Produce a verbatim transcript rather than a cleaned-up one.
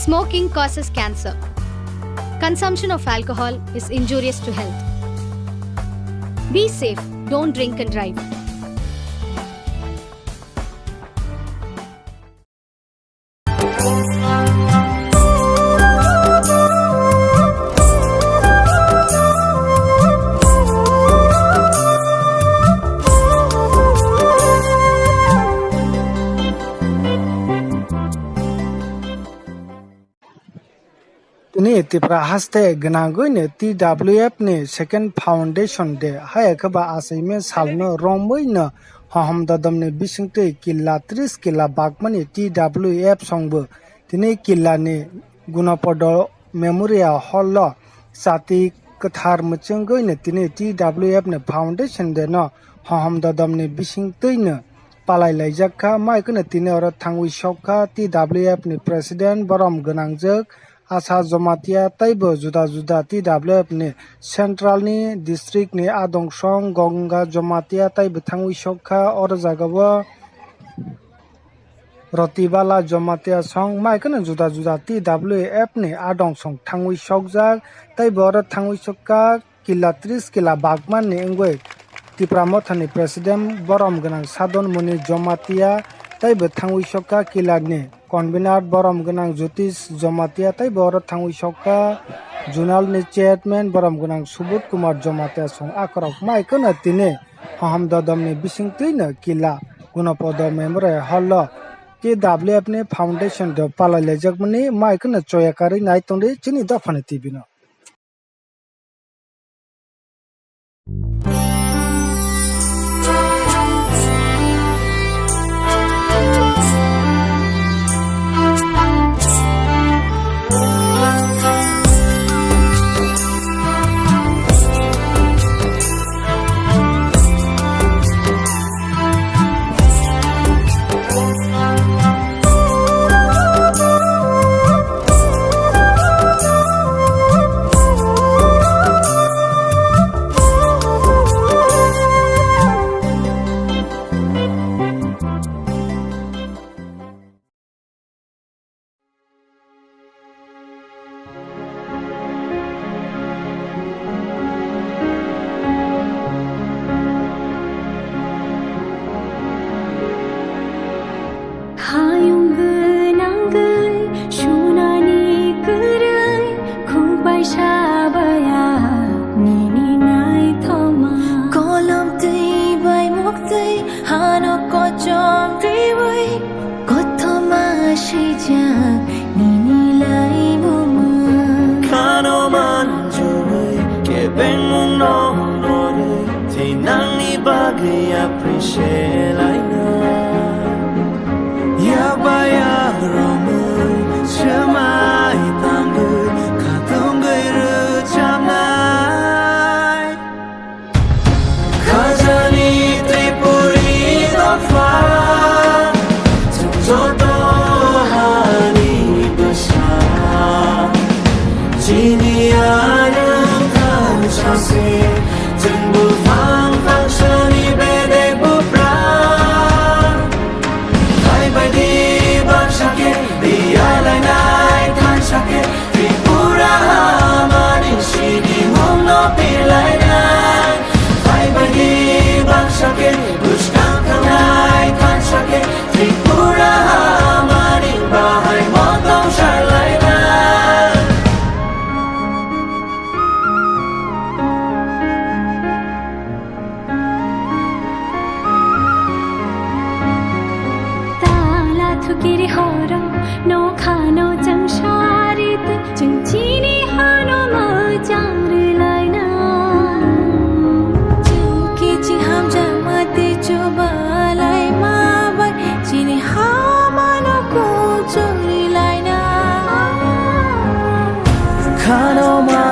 Smoking causes cancer. Consumption of alcohol is injurious to health. Be safe, don't drink and drive. Tini Tripura haste gwnangwi ni T W F ni second foundation day, haya khe ba achaimani salno romwi no hohom dodom ni bisingtwi killa tris killa bagmani T W F songbo tini killa ni Gunapodo Memorial Hall o chati kwthar mwchwngwi no tini T W F ni foundation day no hohom dodom ni bisingtwi no palai laijak kha, mai kheno tini oro thangwi sok kha T W F ni president borom gwnangjwk Asa Jomatia teibo juda juda T W F ni central ni district ni adong song Gonga Jomatia teibo thangwi sok kha. Oro jaga o Rotibala Jomatia song mai kheno juda juda T W F ni adong song thangwi sokjak teibo oro thangwi sok kha. Killa tris killa bagman ni wngwi Tipra Motha ni president borom gwnang Sadon Muni Jomatia teibo thangwi sok kha. Killa ni convener borom gwnang Jyotish Jomatia teibo oro thangwi sok kha. Zonal ni chairman borom gwnang Subodh Kumar Jomatia song akhorok mai kheno tini hohom dodom ni bisingtwi no killa Gunapodo Memorial Hall o T W F ni foundation day palai laijakmani mai kheno choya karwi nai tongdi chini dophani T V no. Hayung gwnangwi sunani kwrwi, khukbai sabaya nini naithoma. Kolom twi bai muktwi hano kochom twiwi, kothoma swijak nini laibuma. Khano manjui kebengmung no norwi, thinangni bagwi appreciate laina. Yakba yakromwi swmai tangwi, khatungwi rwchapnai. Khajani Tripuri dopha, chwng joto hani bwsa. Chini ayang thansa se, chwng buphang phangsani bedek bupra. Phaibaidi bangsa khe, biyalainai thansa khe, Tripura hamani sinimungno pilainai. Phaibaidi bangsa khe, bwskang thangnai thansa khe, Tripura hamani bahai motong sarlainai. Tala thukiri horo, nokhano chwng sari twi, chwng chini hano mwchang rwlaina. Chwng kiching hamjakma tei chubalai ma bai, chini hamano kuchuk rwlaina. Khano ma